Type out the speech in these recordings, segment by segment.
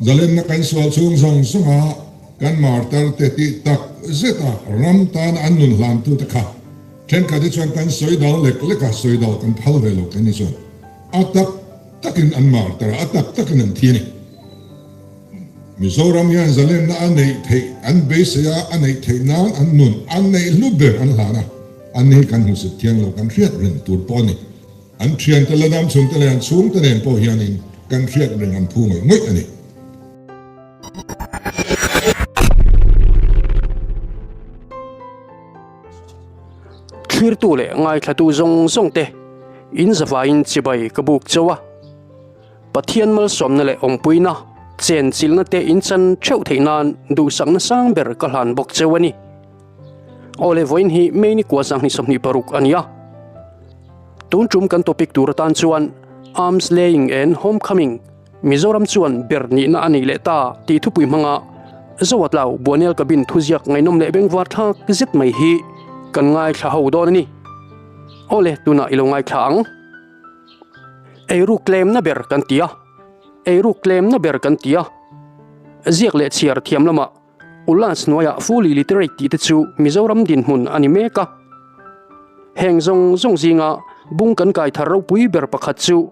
Zalenna kan sual chhung zawng zawnga kan martarte tih tak zeta ram tana an nun hlantute kha thenkhat hi chuan kan sawi dal lek lek a, sawi dal kan phal ve lo kan ni chuan a tak takin an martar a, a tak takin an thi a ni. Mizoram hian zalenna a neih theih an beisei a, a neih theih nan an nun an neih hlu ber an hlan a, an ni hi kan hmusit thiang lo kan hriat reng tur pawh a ni. An thiante la dam chhungte leh an chhungte nen pawh hianin kan hriat reng an phu ngawih ngawih a ni. Thlirtu leh ngaithlatu zawng zawng te in zavaiin chibai ka buk chauh a. Pathian malsawmna leh awmpuina, chenchilhna te in chan theuh theih nan duhsakna sang ber ka hlan bawk cheu a ni. Aw le vawiin hi May ni kua 2026 a ni a. Tun tum kan topic tur atan chuan Arms Laying and Homecoming, Mizoram chuan ber nihna a nei leh ta tih thupui hmanga Zoatlau Buanel Cabin thuziak ngaihnawm leh bengvar thlak zet mai hi kan ngaithla ho dawn a ni. Aw le tunah i lo ngaithla ang. Eiruk tlemna ber kan ti a, eiruk tlemna ber kan ti a. Ziak leh chhiar thiam lamah Ullas hnuaiah fully literate tih te chu Mizoram dinhmun a ni mek a. Heng zawng zawng zinga bung kan kai thar ropui ber pakhat chu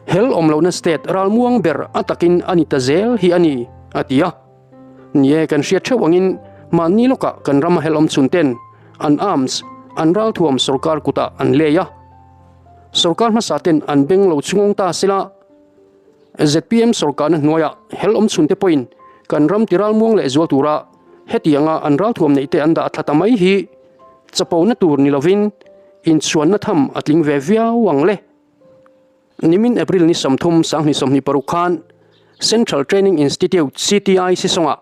hel awm lohna state ralmuang ber a takin a ni ta zel hi a ni, a ti a. Ni e, kan hriat theuh angin mahni lawkah kan rama hel awm chhun ten an arms, an ralthuam sorkar kutah an lei a. Sorkar hmasa ten an beng lo chhungawng ta sela, zpm sorkarna hnuaiah hel awm chhun te pawhin kan ram ti ralmuang leh zual tura hetianga an ralthuam neih te an dah thla ta mai hi chapona tur ni lovin inchhuanna tham a tling ve viau ang le. Nimin April ni 30 2026 khan Central Training Institute, CTI, Sisawngah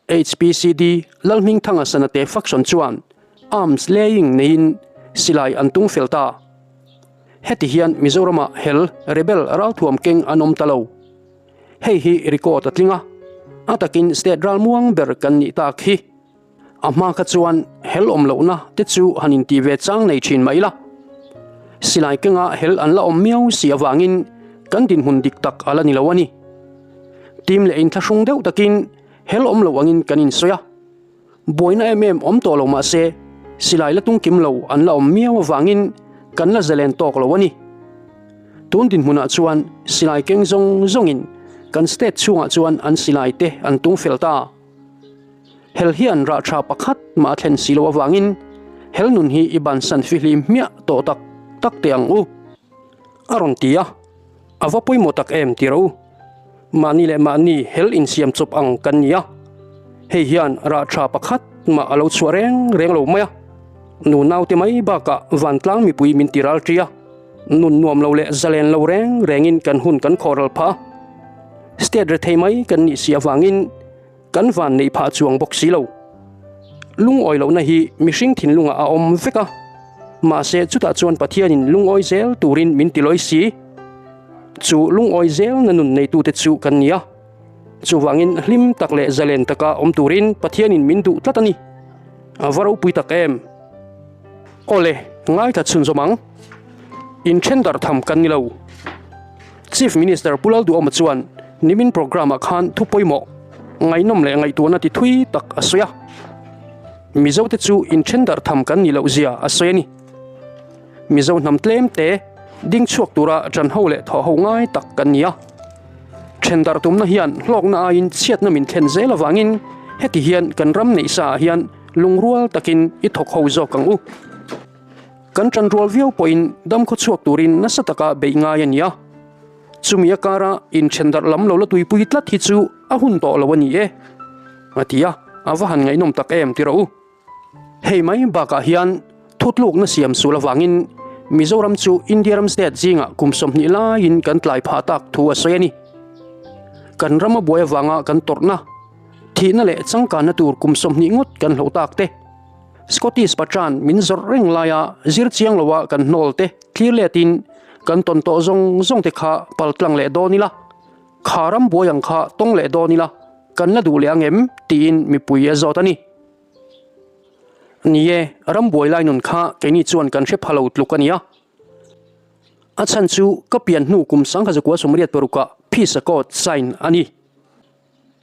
HPCD Lalhmingthanga Sanate faction chuan arms laying neiin silai an tung fel ta. Heti hian Mizoramah hel, rebel, ralthuam keng an awm ta lo. Hei hi record a tling a, a takin state ralmuang ber kan nih tak hi. A hma kha chuan hel awm lohna te chu han intih ve chang nei thin mah ila. Silai kenga hel an la awm miau si avangin kan dinhmun dik tak a la ni lo a ni. Team leh inthlahrung deuh takin hel awm lo angin kan insawi a. Buaina em em awm tawh lo mah se, silai la tung kim lo an la awm miau avangin kan la zalen tawk lo a ni. Tun dinhmunah chuan silai keng zawng zawngin kan state chhungah chuan an silai te an tung fel ta. Hel hian rah tha pakhat mah a thlen si lo avangin hel nun hi i bansan fihlim hmiah tawh tak tak teh ang u, a rawn ti a. A va pawimawh tak em ti rawh u. Mahni leh mahni hel insiam chawp ang kan ni a, hei hian rah tha pakhat mah a lo chhuah reng reng lo mai a. Nu naute mai bakah vantlang mipui min ti ral ṭi a, nun nuam lo leh zalen lo reng rengin kan hun kan khawh ral phah a. State rethei mai kan nih si avangin kan van neih phah chuang bawk si lo. Lungawi lohna hi mihring thinlungah a awm vek a, mahse chutah chuan Pathianin lungawi zel turin min ti lawi si. Chu lungawi zelna nun neitute chu kan ni a, chuvangin hlim tak leh zalen taka awm turin Pathianin min duh tlat a ni. A va ropui tak em! Awle, ngaithla chhunzawm ang. Inthen darh tham kan ni lo. Chief Minister Pu Lalduhawma chuan nimin programme-ah khan thu pawimawh, ngaihnawm leh ngaihtuahna ti thui tak a sawi a. Mizote chu inthen darh tham kan nih loh zia a sawi a ni. Mizo hnam tlem te ding chhuak tura ṭan ho leh thawh ho ngai tak kan ni a. Ṭhen darh tumna hian hlawkna aiin chhiatna min thlen zel avangin heti hian kan ram neih saah hian lungrual takin i thawk ho zawk ang u. Kan ṭan rual viau pawhin dam khaw chhuak turin nasa taka beih ngai a ni a. Chumi a kara inṭhen darh lam lo la tuipui tlat hi chu a hun tawh lo a ni e, a ti a, a va han ngaihnawm tak em ti rawh u. Hei mai bakah hian thutlukna siam sul avangin Mizoram chu India ram state zingah kum 20 laiin kan tlai phah tak thu a sawi a ni. Kan rama buai avanga kan tawrhna, thihna leh changkanna tur kum 20 ngawt kan hloh tak te, Scottish Patran min zawrh reng laia zir chiang loa kan hnawl te thlir letin kan tawn tawh zawng zawng te kha pal tlang leh dawn ila, kha ram buai ang kha tawng leh dawn ila kan la duh leh ang em tiin mipui a zawt a ni. Ni e, ram buai lai nun kha keini chuan kan hre pha lo tluk a nia. A chhan chu ka pian hnu kum 1986 ah Peace Accord sign a ni.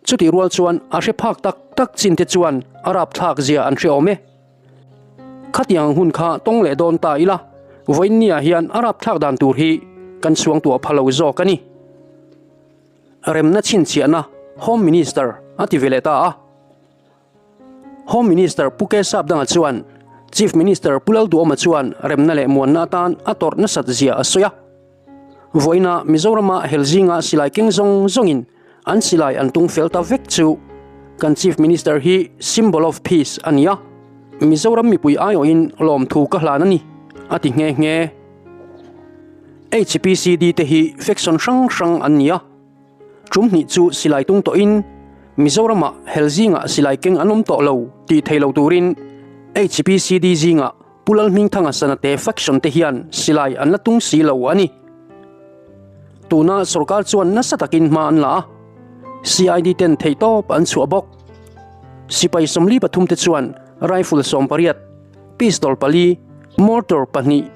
Chutih rual chuan a hre phak tak tak chin te chuan a rapthlak zia an hre awm e. Khatiang hun kha tawng leh dawn ta ila, vawiinniah hian a rapthlak dan tur hi kan chhuangtuah pha lo zawk a ni. Remna chhinchhiahna Home Minister a ti ve leh ta a. Home Minister Pu K Sapdanga chuan Chief Minister Pu Lalduhawma chuan remna leh muanna atan a tawrh nasat zia a sawi a. Vawiina Mizorama hel zinga silai keng zawng zawngin an silai an tung fel ta vek chu kan Chief Minister hi symbol of peace a ni a, Mizoram mipui aiawhin lawmthu ka hlan a ni, a ti nghe nghe. HPCD te hi faction hrang hrang an ni a. Tum hnih chu silai tung tawhin Mizoramah hel zingah silai keng an awm tawh lo tih thei lo turin HPCD zingah Pu Lalhmingthanga Sanate faction te hian silai an la tung si lo a ni. Tuna sorkar chuan nasa takin hma an la a, CID ten theihtawp an chhuah bawk. Sipai 43 te chuan rifle 18, pistol pali, mortar pahnih,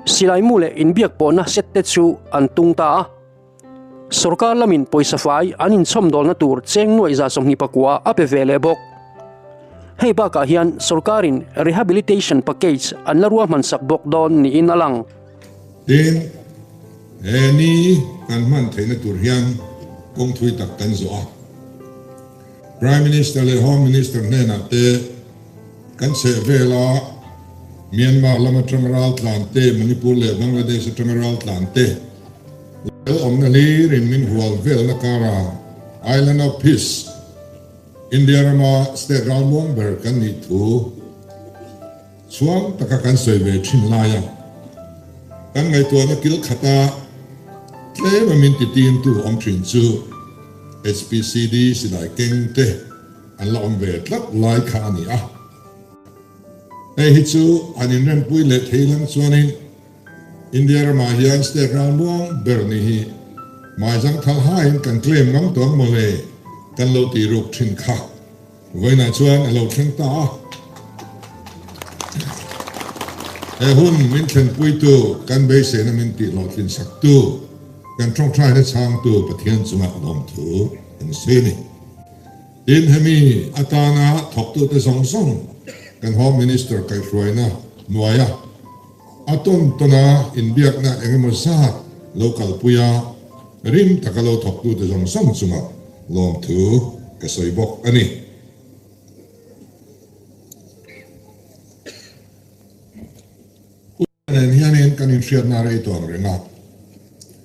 silai mu leh inbiak pawhna set te chu an tung ta a. Sorkar lamin pawisa fai an inchhawmdawlna tur cheng nuaih 29 a pe ve leh bawk. Hei bakah hian sorkarin rehabilitation package an la ruahman sak bawk dawn niin a lang. Tin, he ni kan hman theihna tur hian kawng thui tak kan zawh a. Prime Minister leh Home Minister hnenah te kan chheh vela Myanmar lam atanga raltlan te, Manipur leh Bangladesh atanga raltlan te, Lal awmna hlirin min hual velna kara Island of Peace, India rama state ralmuang ber kan nih thu chhuang taka kan sawi ve thin laia kan ngaihtuahna kil khata tlema min titintu awm thin chu HPCD silai keng te an la awm ve tlat lai kha a ni a. Hei hi chu an inrempui leh thei lang chuanin India ramah hian state ralmuang ber ni hi Maizang thal haiin kan claim ngam tawh ang mawle kan lo tih ruk thin kha. Vawiinah chuan a lo thleng ta a. He hun min thlenpuitu, kan beiseina min tih hlawhtlin saktu, kan tawngtaina chhangtu Pathian chungah lawmthu kan sawi a ni. Tin, hemi atana thawktute zawng zawng kan Home Minister kaihhruaina hnuaia A tawn tawna inbiakna eng emaw zat lo kalpui a, rim taka lo thawktute zawng zawng chungah lawmthu ka sawi bawk a ni. Pu nen hianin kan inhriatna rei tawh ang reng a,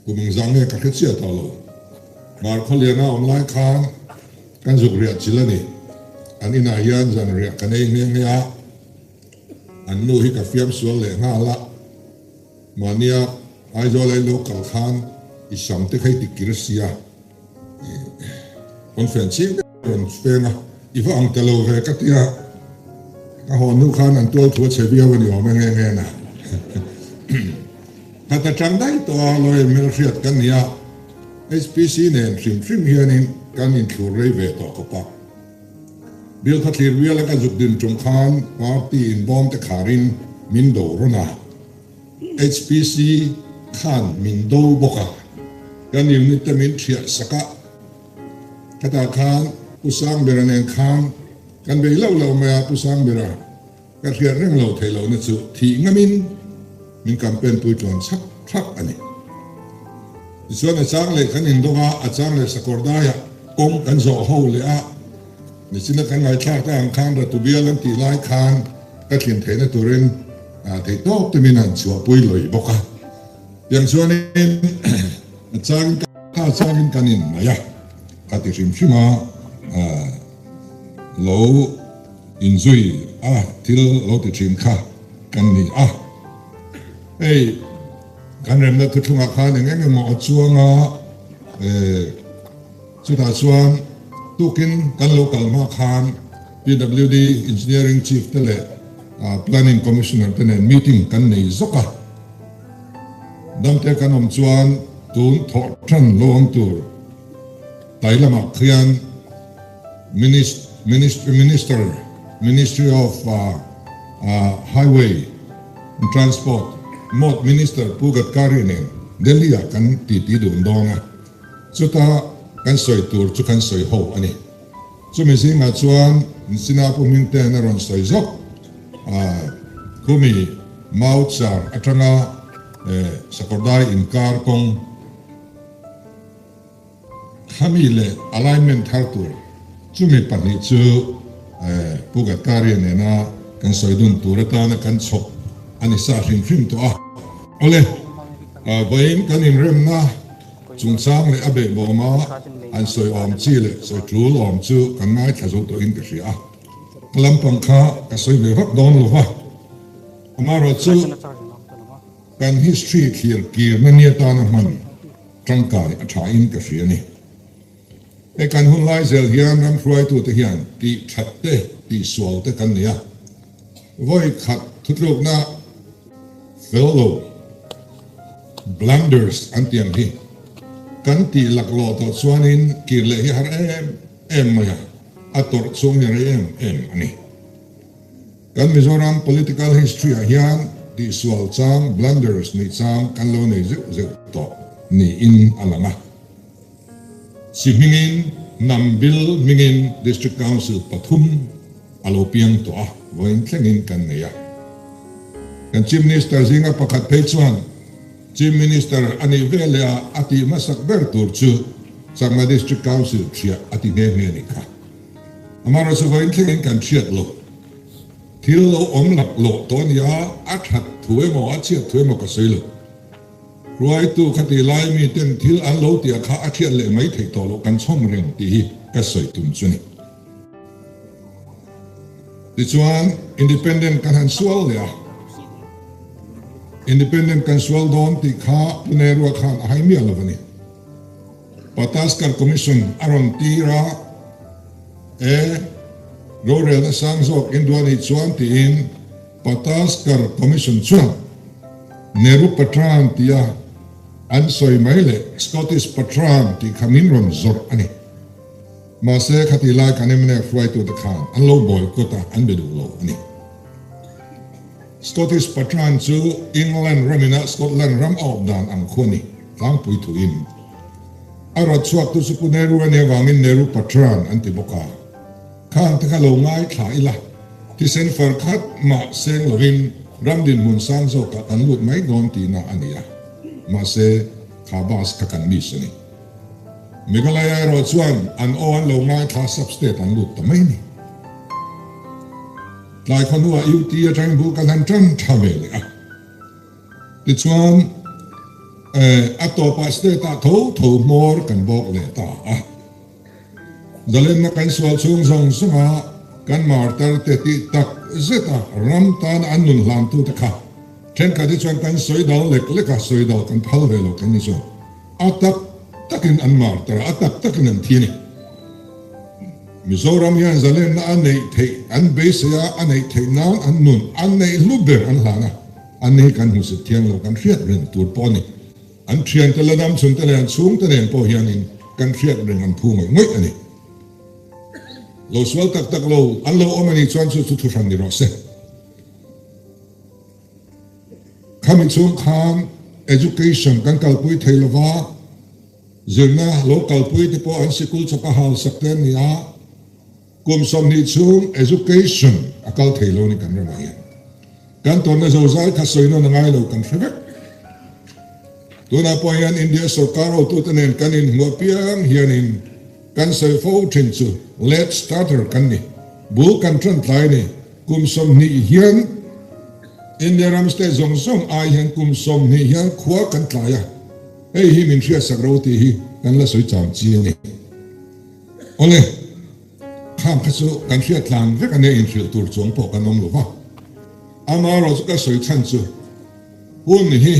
kum engzah nge ka hre chiah tawh lo. Hmarkhawliana awm lai khan kan zuk riah chil a ni. An inah hian zan riah kan ei nghe nghe a. An nu hi ka fiam sual leh nghal a, mahnia Aizawl ai lo kal khan i sam te kha i ti kir sia, pawnfen ching deuh rawn feng a, i va ang ta lo ve ka ti a, ka haw hnu khan an tual thu a chhe viau a ni awm e nge nge na. Khat atang daih tawh a lawyer hmelhriat kan ni a, HPC nen hrim hrim hianin kan inthlur rei ve tawh khawp a. Bialkha thlir biala ka zuk din tum khan party in bawm te kharin min do rawn a, HPC khan min do bawk a, kan unit te min thiah sak a, khatah khan Pu Sangbera nen khan kan bei loh loh mai a, Pu Sangbera ka hriat reng lo theih lohna chu thih ngamin min campaign pui tluan chhak chhak a ni. Tichuan a chang leh kan indawng a, a chang leh Sakawrdaiah kawng kan zawh ho leh a, nichina kan ngaithlak ta ang khan Ratu bial an tih lai khan ka thlin theihna turin theihtawp te min han chhuahpui lawih bawk a. Tiang chuanin a changin ka a changin kan in mai a, ka ti hrim hrim a, lo inzui a thil lo ti thin kha kan ni a. Hei kan remna thuthlungah khan eng eng emaw a chuang a, chutah chuan tukin kan lo kal hma khan PWD Engineering Chief te leh Planning Commissioner te nen meeting kan nei zawk a. Damte kan awm chuan tun thawh tan lo awm tur tai lamah khian Minister, Ministry of Highway and Transport, mawt Minister Pu Gadkari nen Delhi ah kan titi dun dawn a. Chuta. kan sawi tur chu kan sawi ho a ni. Chumi zingah chuan Sina Pu Hmingte'n a rawn sawi zawk a, khumi Mau Char atanga Sakawrdai inkar kawng khami leh alignment thar tur chumi pahnih chu Pu Gadkari nena kan sawi dun tur atana kan chhawp a ni sa hrim hrim tawh a. Awle, vawiin kan inremna Chungchang leh a behbawma an sawi awm chi leh sawi tul awm chu kan ngaithla zo tawhin ka hria a, ka lampang kha ka sawi ve vak dawn lo va, amaherawhchu kan history thlir kirna ni atana hman tangkai a thain ka hria a ni. Hei kan hun lai zel hian ram hruaitute hian tih that te, tih sual te kan nei a, vawi khat thutlukna fel lo, blunders an tih ang hi kan tih laklawh tawh chuanin kir leh hi har em em mai a, a tawrh chhung hi a rei em em a ni. Kan Mizoram political history ah hian tihsual chang, blunders nih chang kan lo nei zeuh zeuh tawh niin a lang a. Si hmingin hnam bil hmingin District Council pathum a lo piang tawh a, vawiin thlengin kan nei a. Kan Chief Minister zinga pakhat phei chuan Chief Minister a nih ve leh a a tih hmasak ber tur chu Chakma District Council thiah a ti nghe nghe nih kha. Amaherawhchu vawiin thlengin kan hriat lo. Thil lo awm laklawh tawh a ni a, a that thu emaw a chhiat thu emaw ka sawi lo. Hruaitu khati lai mi ten thil an lo tia kha a thiat leh mai theih tawh loh kan chhawm reng tih hi ka sawi tum chu ni. Tichuan Independent kan han sual leh a, Independent kan sual dawn tih kha Pu Nehru-a khan a hai miah lo a ni. Pataskar Commission a rawn tir a, e, rorelna sang zawk induah nih chuan tiin Pataskar Commission chuan Nehru Patran tia an sawi mai leh Scottish Patran tih kha min rawn zawrh a ni. Mahse, khati lai kan mnf hruaitute khan an lo boycott a, an be duh lo a ni. Scottish Patran chu England ramina Scotland ram a awp dan ang khu a ni, tlangpui thuin. A rawt chhuaktu chu Pu Nehru a nih avangin Nehru Patran an ti bawk a. Khang te kha lo ngaithla ila, thisen far khat mah seng lovin ram dinhmun sang zawkah kan lut mai dawn tihna a ni a, mahse kha bus kha kan miss a ni. Meghalaya erawh chuan an aw an lo ngaithla sub-state an lut ta mai a ni. Tlai khaw hnuah UT atangin bul kan han tan tha ve leh a. Tichuan a tawpah state-ah tho tho hmawr kan bawk leh ta a. Zalenna kan sual chhung zawng zawnga kan martar te tih tak zeta ram tana an nun hlantute kha thenkhat hi chuan kan sawi dal lek lek a, sawi dal kan phal ve lo kan ni chuan a tak takin an martar a, a tak takin an thi a ni. Mizoram hian zalenna a neih theih an beisei a, a neih theih nan an nun an neih hlu ber an hlan a, an ni hi kan hmusit thiang lo kan hriat reng tur pawh a ni. An thiante la dam chhungte leh an chhungte nen pawh hianin kan hriat reng an phu ngawih ngawih a ni. Lo sual tak tak lo an lo awm a nih chuan chu chu thuhran ni rawh se. Khami chhung khan education kan kalpui thei lova, zirna lo kalpui te pawh an sikul chawpa hausak te an ni a, kum 20 chhung education a kal thei lo ni kan ramah hian. Kan tawnna zozai kha sawi nawn a ngai lo kan hre vek. Tunah pawh hian India sorkar hotute nen kan inhmuh apiang hianin kan sawi fo thin chu late starter kan ni. Bul kan tan tlai ni. Kum 20 hian India ram state zawng zawng ai hian kum 20 hian khua kan tlai a, hei hi min hriatsak ro tih hi kan la sawi chang chi a ni. Awle. Khang kha chu kan hriat tlang vek a nia inhrilh tur chuang pawh kan awm lo va. Amaherawh chu ka sawi chhan chu hun hi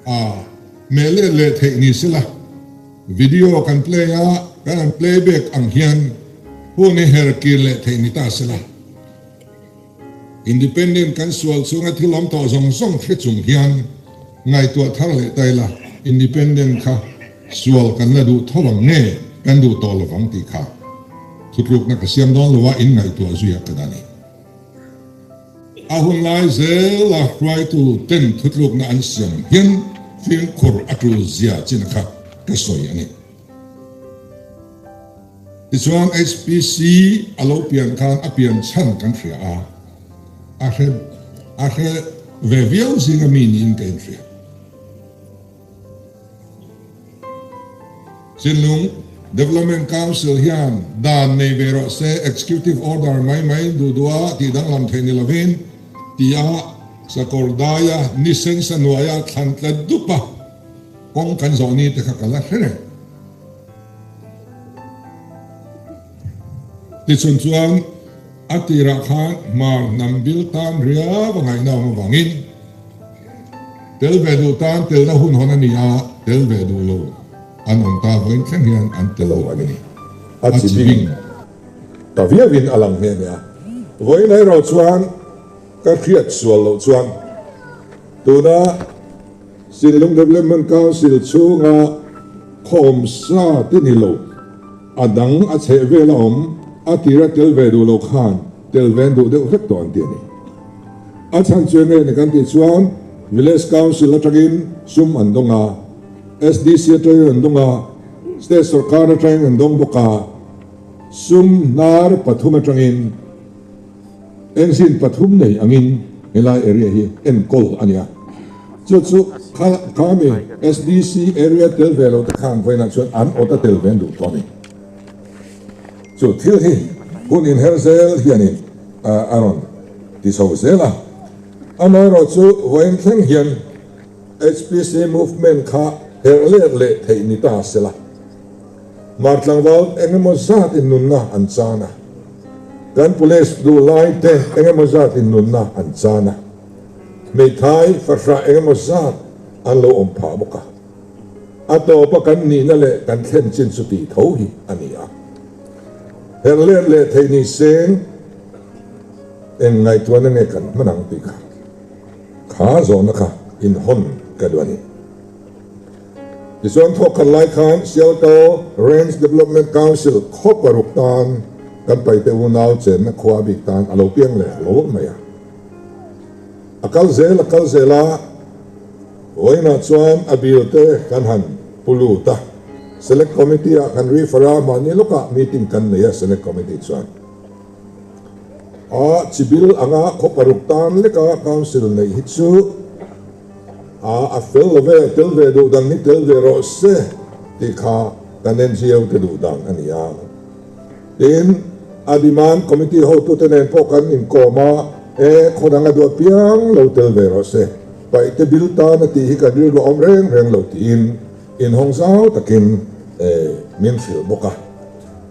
a hmeh let leh theih ni sela, video kan play a, kan han play back ang hian hun hi her kir leh theih ni ta sela. Independent kan sual chhunga thil awm tawh zawng zawng hre chung hian ngaihtuah thar leh ta ila, Independent kha sual kan la duh tho ang nge kan duh tawh lovang tih kha thutlukna ka siam dawn lo a, in ngaihtuah zuia ka dah ni. A hun lai zela hruaitu ten thutlukna an siam hian fimkhur a tul zia china kha ka sawi a ni. Tichuan HPC a lo pian khan a pian chhan kan hria a, a hre a hre ve viau zinga mi niin ka inhria. Chinlung Development Council hian dan nei ve rawh se, Executive Order mai mai duh duh a tih danglam theih ni lovin tia sakawr daia ni sensa hnuaia thlan tla dup a kawng kan zawh ni te kha ka la hre reng. Tichun chuan a tirah khan hmar hnam bil tan riau a ngaihna awm avangin tel ve duh tan telna hun hawn a ni a, tel ve duh lo an awm ta vawiin thleng hian an tel lo a ni. A chi bing ta viauin a lang nghe nghe a, vawiin erawh chuan ka hriat sual loh chuan tuna Sinlung Development Council chhunga khawm sa ti ni lo, a dang a chheh vel a awm, a tira tel ve duh lo khan tel ven duh deuh vek tawh an ti a ni. A chhan chu enge ni kan tih chuan Village Council atangin sum an dawng a, SDC atangin an dawng a, State sawrkar atangin an dawng bawk a, sum hnar pathum atangin, Engine pathum nei angin helai area hi enkawl a ni a, chu chu khami SDC area tel ve lo te khan vawiinah chuan an awt a tel ve an duh tawh a ni. Chu thil hi hun inher zel hianin a rawn ti chho zel a, amaherawhchu vawiin thleng hian HPC movement kha herh let leh theih ni ta sela. Hmar tlangval eng emaw zat in nunna an chan a, kan police duh lai te eng emaw zat in nunna an chan a, hmeithai fahrah eng emaw zat an lo awm phah bawk a. A tawpa kan nihna leh kan thlen chin chu tih tho hi a ni a. Herh let leh theih ni seng eng ngaihtuahna nge kan hman ang tih kha kha zawhna kha inhawn ka duh a ni. Tichuan thawk khat lai khan Sialkal Range Development Council khaw paruk tan kan paite unau chenna khua bik tan a lo piang leh hlawh mai a. A kal zel a kal zel a, vawiinah chuan a bill te kan han pu lut a, Select Committee ah kan refer a, mahni lawkah meeting kan nei a Select Committee chuan. A chibil anga khaw paruk tan leka Council neih hi chu A a fel lo ve, tel ve duh dang hi tel ve rawh se tih kha kan NGO te duh dan a ni a. Tin, a demand committee hotute nen pawh kan inkawm a, e, khaw dang a duh apiang lo tel ve rawh se, paihte bil tan a tih hi kan rilru a awm reng reng lo tiin inhawng zau takin e, min hrilh bawk a.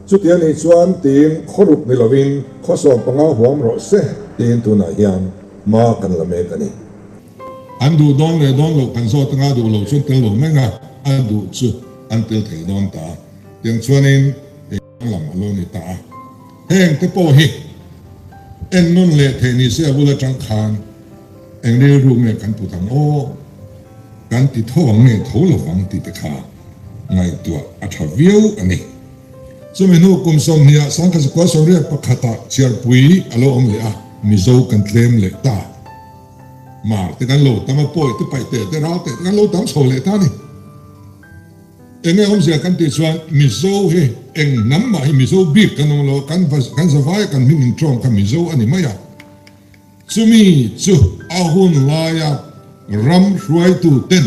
Chuti a nih chuan tiin khaw ruk ni lovin khaw 15 huam rawh se tiin tunah hian hma kan la mek a ni. An duh dawn leh dawn loh kan zawt anga duh loh chuan tel lo mai a, a duh chu an tel thei dawn ta a. Tiang chuanin ei lam a lo ni ta a. Heng te pawh hi en nawn leh theih ni se a bul atang khan eng rilru nge kan put ang aw, kan ti tho ang nge tho lo vang tih te kha ngaihtuah a tha viau a ni. Chumi hnu kum sawmhnih ah 1981 ah chhiarpui a lo awm leh a, Mizo kan tlem leh ta. Mar te kan lo tam a, pawi te paih te te ral te te kan lo tam chho leh ta a ni. Enge awmzia kan tih chuan Mizo hi eng hnam mah hi Mizo bik kan awm lo a, kan kan zavai a kan hming intawng kha Mizo a ni mai a. Chumi chu a hun laia ram hruaitu ten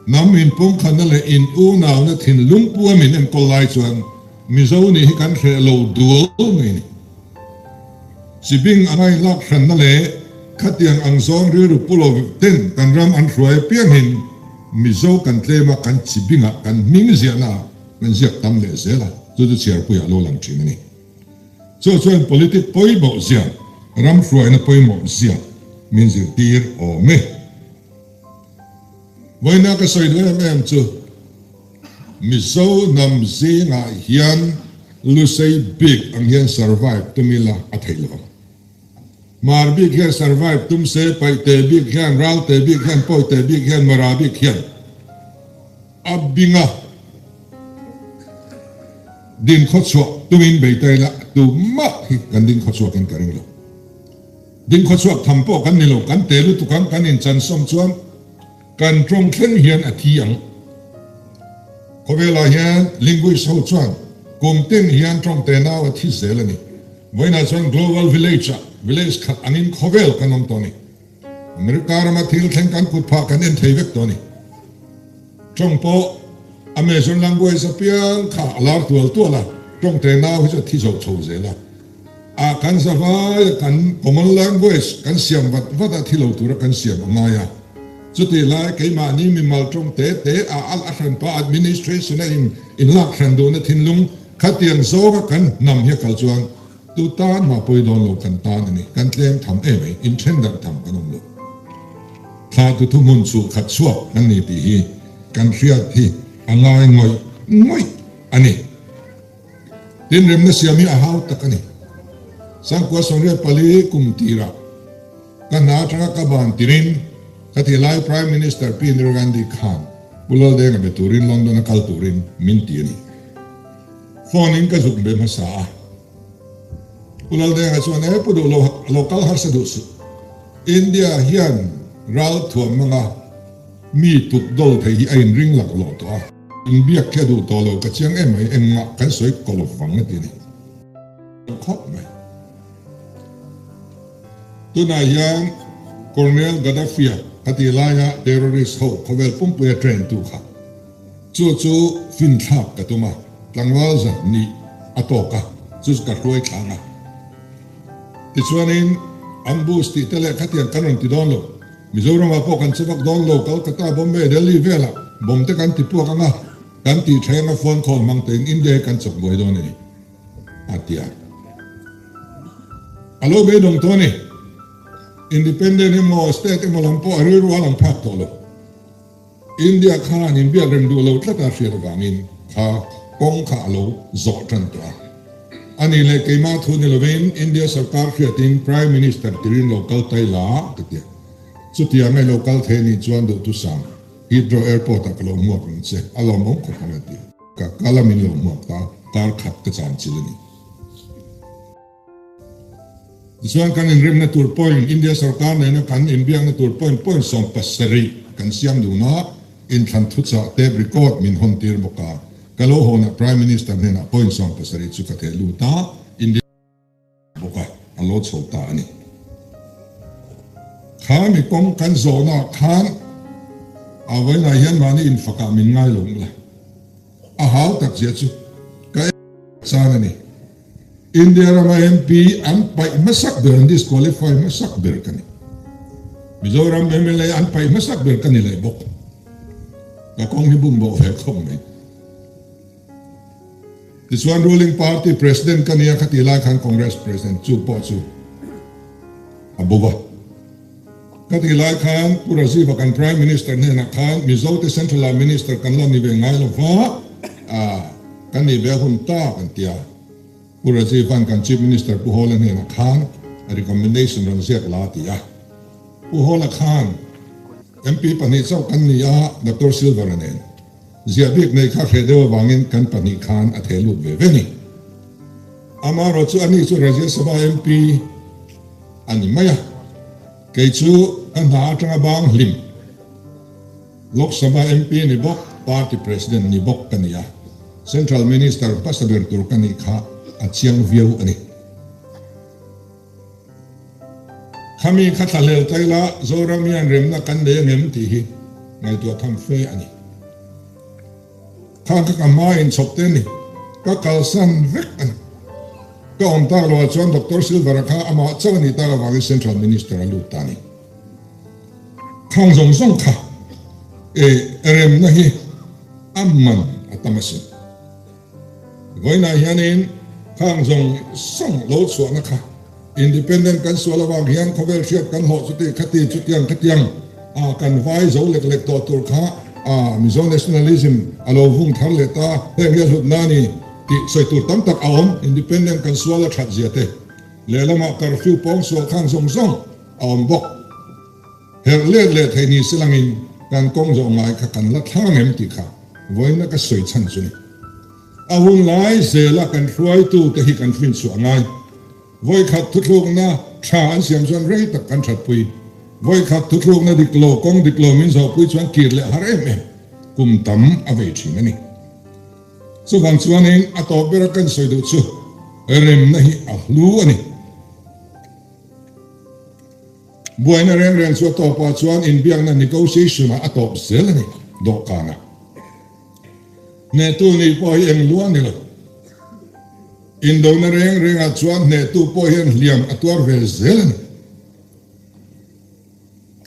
hnam inpumkhatna leh in unauna thinlung pu a min enkawl lai chuan Mizo nih hi kan hreh lo dual mai a ni. Chibing a ngailak hranna leh khatiang ang zawng rilru pu lo ten kan ram an hruai apiangin Mizo kan tlem a, kan chibingah kan hming ziahna ah kan ziak tam leh zel a, chu chu chhiarpuiah lo lang thin a ni. Chu chuan politic pawimawh zia, ram hruaina pawimawh zia min zirtir awm e. Vawiina ka sawi duh em em chu Mizo hnam zingah hian Lusei bik ang hian survive tum ila a theih lo ang. Hmar bik hian survive tum se, Paihte bik hian, Ralte bik hian, Pawite bik hian, Mara bik hian a binga din khawchhuah tumin bei ta ila tumah hi kan ding khawchhuakin ka ring lo. Ding khawchhuak tham pawh kan ni lo, kan te lutuk ang, kan inchansawm chuan kan tawng thleng hian a thi ang. Khawvelah hian linguist ho chuan. Kum tin hian tawng te nau a thi zel a ni. Vawiinah chuan Global Village ah village khat angin khawvel kan awm tawh a ni. America rama thil thleng kan kut phah kan en thei vek tawh a ni. Tawng pawh a major language apiang kha a lar tual tual a, tawng te nau hi chu a thi zo chho zel a. A kan zavai a kan common language kan siam vat vat a thi lo tura kan siam a ngai a. Chutih lai keimahni mimal tawng te te a al a hranpa administration a in inlak hran duhna thinlung khatiang zawnga kan hnam hi a kal chuan tu tan mah pawi dawn lo kan tan a ni. Kan tlem tham em mai, inthen darh tham kan awm lo. Thla tu thuhmun chhuh khat chhuak kan ni tih hi kan hriat hi a ngai ngawih ngawih a ni. Tin, remna siam hi a hau tak a ni. Sangkua 94 kum tirah ka hna atanga ka ban tirin ka ti lai Prime Minister Pi Indira Gandhi khan Pu Laldenga be turin London a kal turin min ti a ni. Phone in ka zuk be hmasa a. Pu Laldenga chuan e pu duh lo lo kal harsa duh suh. India hian ral thuam hmanga mi tuk dol thei hi a inring laklawh tawh a. Inbiak khi a duh tawh lo ka chiang em mai, engmah kan sawi kaw lo vang a ti a ni. Khawp mai. Tunah hian Colonel Gaddafi-a a tih laia terrorist ho khawvel pumpuia train tu kha chu chu finthlak ka tum a, tlangval zat nih a tawk a, chu chu ka hruai thlang a. Tichuanin ambush tih te leh khatiang kan rawn ti dawn lo. Mizoramah pawh kan che vak dawn lo, Kolkata, Bombay, Delhi velah bomb te kan ti puak ang a, kan tih thleng a phone call hmang tein India hi kan chawk buai dawn a ni, a ti a. A lo beidawng tawh a ni. Independent emaw state emaw lam pawh a rilru a lang phak tawh lo. India khan inbiak rem duh lo tlat a hriat avangin kha kawng kha a lo zawh tan tawh a. A nih leh keimah thu ni lovin India sarkar hriatin Prime Minister tirin lo kal tai la ka ti a. Chutiang a i lo kal thei anih chuan duhthusam Heathrow Airport ah ka lo hmuak ang che, a lawmawm khawp ang a ti a. Ka kal a min lo hmuak ta, kar khat ka chan chil a ni. Tichuan kan inrimna tur point, India sorkar nena kan inbiakna tur point point 70 kan siam dun a, inthlan thuchah tape record min hawn tir bawk a. Ka lo hawnah Prime Minister hnenah point 70 chu ka theh lut a, India bawk a, a lo chho ta a ni. Kha mi kawng kan zawhnaah khan a vawiinah hian mahni infakah min ngai lo la, a hau tak zia chu ka en chan a ni. India rama MP an paih hmasak ber, an disqualify hmasak ber ka ni. Mizoram mla an paih hmasak ber ka ni leh bawk. Ka kawng hi bum bawh ve khawp mai. Tichuan ruling party president ka nia kha ti lai khan Congress president chu pawh chu a bo va. Ka ti lai khan Pu Rajiv-a kan Prime Minister hnenah khan Mizote Central ah Minister kan la ni ve ngai lo va, kan nih ve hun ta kan ti a. Pu Rajiv-a'n kan Chief Minister Pu Hawla hnenah khan a recommendation rawn ziak la a ti a. Pu Hawla khan MP pahnih chauh kan ni a, Doctor Silver-a nen. Ziah bik nei kha hreh deuh avangin kan pahnih khan a theh lut ve ve ni. Amaherawhchu ani chu Rajya Sabha MP a ni mai a, kei chu ka hna atanga bang hlim Lok Sabha MP ni bawk, Party President ni bawk ka ni a, Central Minister hmasa ber tur ka nih kha a chiang viau a ni. Khami kha thlahlel taila Zoram hian remna kan nei angem tih hi ngaihtuah tham fe a ni. Kha ka ka hma inchhawp te ni, ka kalsan vek a ni. Ka awm tak loah chuan Doctor Silver-a kha amah chauh a nih tak avangin Central Minister a lut ta a ni. Khang zawng zawng kha e remna hi a man a tam asin. Vawiinah hianin khang zawng zawng lo chhuahna kha Independent kan sual avang hian khawvel hriat kan hlawh chuti khati chutiang khatiang a kan vai zo lek lek tawh tur kha a Mizo nationalism a lo vung thar leh ta heng hi a hlutna a ni tih sawi tur tam tak a awm. Independent kan sual a that zia te lehlamah curfew pawng sual khang zawng zawng a awm bawk. Herh let leh theih ni se langin kan kawng zawh ngai kha kan la thlang em tih kha vawiinna ka sawi chhan chu ni. A hun lai zela kan hruaitu te hi kan finchhuah a ngai. Vawikhat thuthlukna tha an siam chuan rei tak kan thatpui. Vawikhat thuthlukna dik lo, kawng dik lo min zawhpui chuan kir leh har em em kum tam a vei thin a ni. Chuvang chuanin a tawp bera kan sawi duh chu remna hi a hlu a ni. Buaina reng reng chu a tawpah chuan inbiakna negotiation ah a tawp zel a ni dawhkanah. Hnehtu nih pawh hi eng lua ni lo. Indona reng rengah chuan hnehtu pawh hian hliam a tuar ve zel a ni.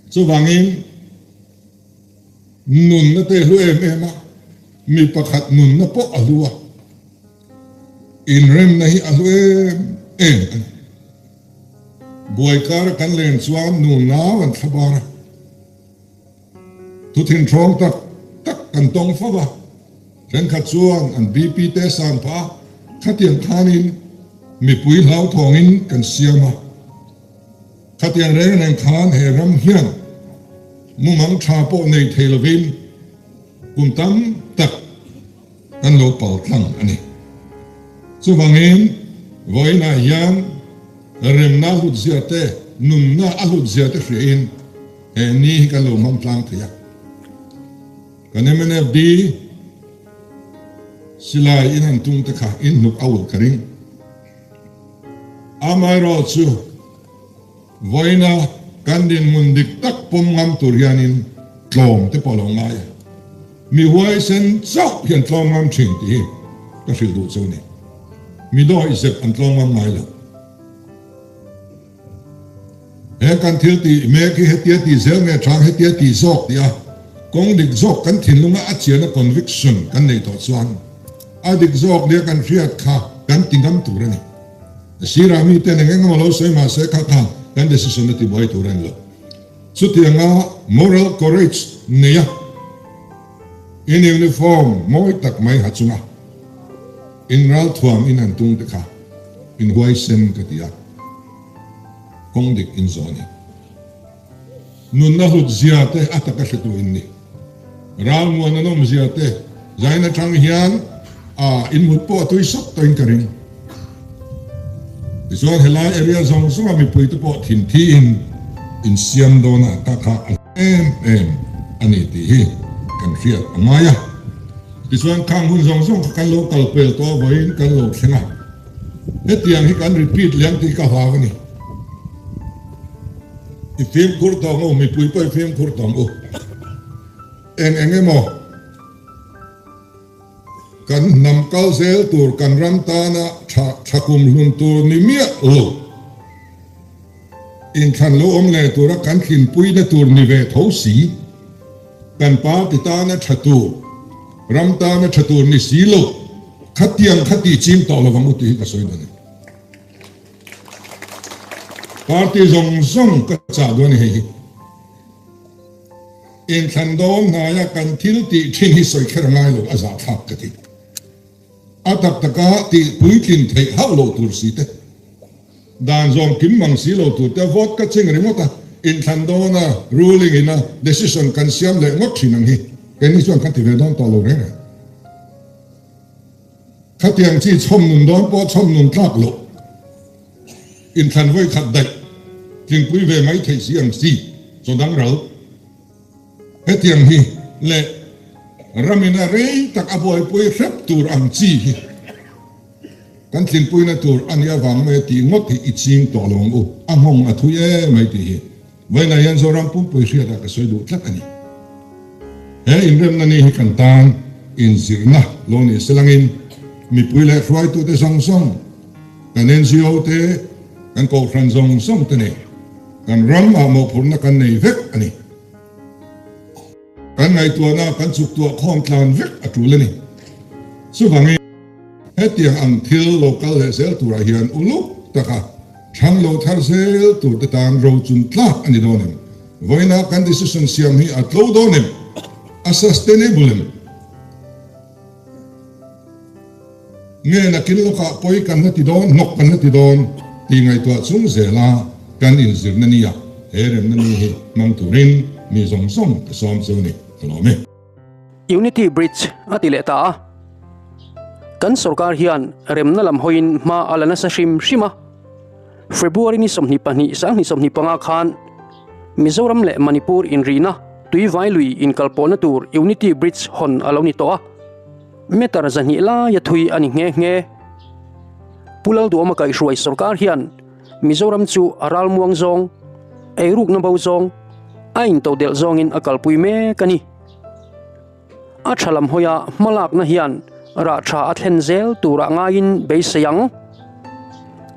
Chuvangin nunna te hlu em em a, mi pakhat nunna pawh a hlu a, inremna hi a hlu em em a ni. Buai kara kan len chuan nu nau an thlabar a, thuthinhrawng tak tak kan tawng fo va, thenkhat chuan an BP te san phah a, khatiang khanin mipui hlauthawngin kan siam a, khatiang reng reng khan he ram hian mumang tha pawh nei thei lovin kum tam tak kan lo pal tlang a ni. Chuvangin vawiinah hian remna hlut zia te, nunna a hlut zia te hriain he ni hi kan lo hmang tlang thei a. Kan MNFD silai in han tung te kha in hnuk a ulh ka ring. Amaherawhchu Vawiina kan dinhmun dik tak pawm ngam tur hianin tlawm te pawh a lo ngai a, mi huaisen chauh hian tlawm ngam thin tih hi ka hrilh duh chu a ni. Mi dawih zep an tlawm ngam ngai lo. He kan thil tih mek hi hetia tih zel nge chang hetia tih zawk tih a kawng dik zawk kan thinlunga a chiana conviction kan neih tawh chuan a dik zawk nia kan hriat kha kan ti ngam tur a ni. Sirah miten eng eng emaw lo sawi mah se kha kha kan decision a tibuai tur a ni lo. Chutianga moral courage neia in uniform mawi tak mai ha chunga in ralthuam in han tung te kha in huaisen ka ti a, kawng dik in zawh a ni. Nunna hlut zia te a taka hretu in ni. Ralmuan an awm zia te zain atang hian a inmut pawh a tui sawk tawhin ka ring. Tichuan helai area zawng zawnga mipui te pawh thinthi in insiam dawn a ta kha a em em a ni tih hi kan hriat a ngai a. Tichuan khang hun zawng zawng kha kan lo kal pel tawh vawiin kan lo thleng a. Hetiang hi kan repeat leh ang tih ka hlau a ni. I fimkhur tawh ang u, mipui pawh i fimkhur tawh ang u. Eng eng emaw kan hnam kal zel tur, kan ram tana tha tha kum hlun tur ni miah lo, inthlan lo awm leh tura kan tlinpuina tur ni ve tho si, kan party tana tha tur, ram tana tha tur ni si lo, khatiang kha tih ching tawh lovang u tih hi ka sawi dawn a ni. Party zawng zawng ka chah duh a ni hei hi. Inthlan dawn hnaia kan thil tih thin hi sawi kher a ngai lo a zahthlak ka ti. A tak taka tih puitlin theih hauh loh tur si te, dan zawm kim mang si lo tur te vote ka ching ringawt a, inthlan dawna ruling ina decision kan siam leh ngawt thin ang hi keini chuan kan ti ve dawn tawh lo reng reng. Khatiang chi chhawm nun dawn pawh chhawm nun tlak loh inthlan vawi khat daih tlingpui ve mai theih si ang chi chaw dang ral. Hetiang hi leh ramina rei tak a buaipui hrep tur ang chi hi kan tlinpuina tur a nih avang mai tih ngawt hi i ching tawh lo ang u, a nghawng a thui em mai tih hi. Vawiinah hian Zoram pumpui hriatah ka sawi duh tlat a ni. He inremna ni hi kan tan inzirna lo ni selangin mipui leh hruaitute zawng zawng, kan NGO te, kan kohhran zawng zawng te nen kan ram ah mawhphurhna kan nei vek a ni. Kan ngaihtuahna kan chuktuah khawm tlan vek a tul a ni. Chuvangin hetiang ang thil lo kal leh zel turah hian uluk taka thlang lo thar zel tur te tan rochun tlak a ni dawn em? Vawiina kan decision siam hi a tlo dawn em? A sustainable em? Nge nakin lawkah pawi kan la ti dawn, hnawk kan la ti dawn tih ngaihtuah chung zela kan inzirna nia he remna ni hi hmang turin mi zawng zawng ka sawm chu ni ka lawm e. Unity Bridge a ti leh ta a. Kan sorkar hian remna lam hawiin hma a la nasa hrim hrim a. February ni 22 sanghnih 25 khan Mizoram leh Manipur inrihna Tuivailui inkalpawhna tur Unity Bridge hawn a lo ni tawh a. Meter 200 laia thui a ni nghe nghe. Pu Lalduama kaihhruai sorkar hian Mizoram chu a ralmuang zawng, eirukna bo zawng, a intodelh zawngin a kalpui mek a ni. A tha lam hawia hmalakna hian rah tha a thlen zel turah ngaiin beisei ang,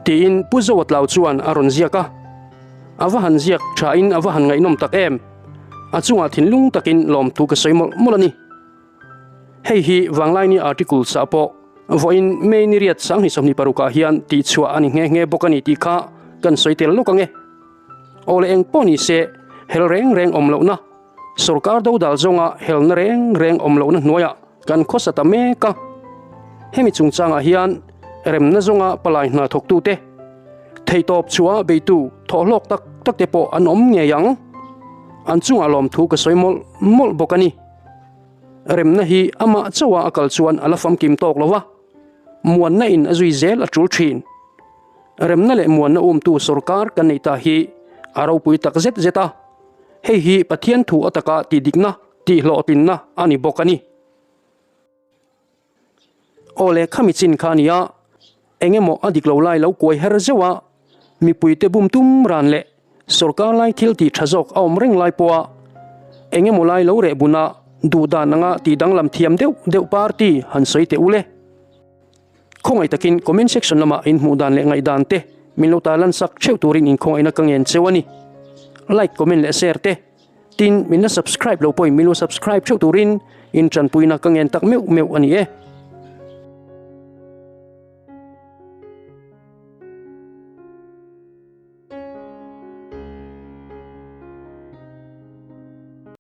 tiin Pu Zoatlau chuan a rawn ziak a. A va han ziak thain a va han ngaihnawm tak em! A chungah thinlung takin lawmthu ka sawi mawlh mawlh a ni. Hei hi Vanglaini article sah pawh vawiin May ni riat 2026 ah hian tihchhuah a ni nghe nghe bawk a ni tih kha kan sawi tel lawk ang e. Aw le eng pawh ni se, hel reng reng awm lohna, sorkar dodal zawnga helna reng reng awm lohna hnuaiah kan khawsa ta mek a. Hemi chungchangah hian remna zawnga palai hna thawktute, Theihtawp chhuah beitu thawhhlawk tak tak te pawh an awm ngei ang. An chungah lawmthu ka sawi mawlh mawlh bawk a ni. Remna hi amah chauha a kal chuan a la famkim tawk lo va, muanna in a zui zel a tul thin. Remna leh muanna umtu sorkar kan neih ta hi a ropui tak zet zet a, hei hi Pathian thu ataka tihdikna, tihhlawhtlinna a ni bawk a ni. Aw le khami chin kha a nia, eng emaw a dik lo lai lo kuai her zeuh a, mipuite bum tum ran leh sorkar lai thil tih tha zawk a awm reng lai pawha eng emaw lai lo reh buna duh dan anga tih danglam thiam deuh deuh party han sawi teh u le. Khawngaih takin comment section lamah in hmuh dan leh ngaihdan te min lo tarlan sak theuh turin inkhawngaihna ka ngen cheu a ni. Like, comment leh share te. Tin, min la subscribe lo pawhin min lo subscribe theuh turin in tanpuina ka ngen tak meuh meuh a ni e.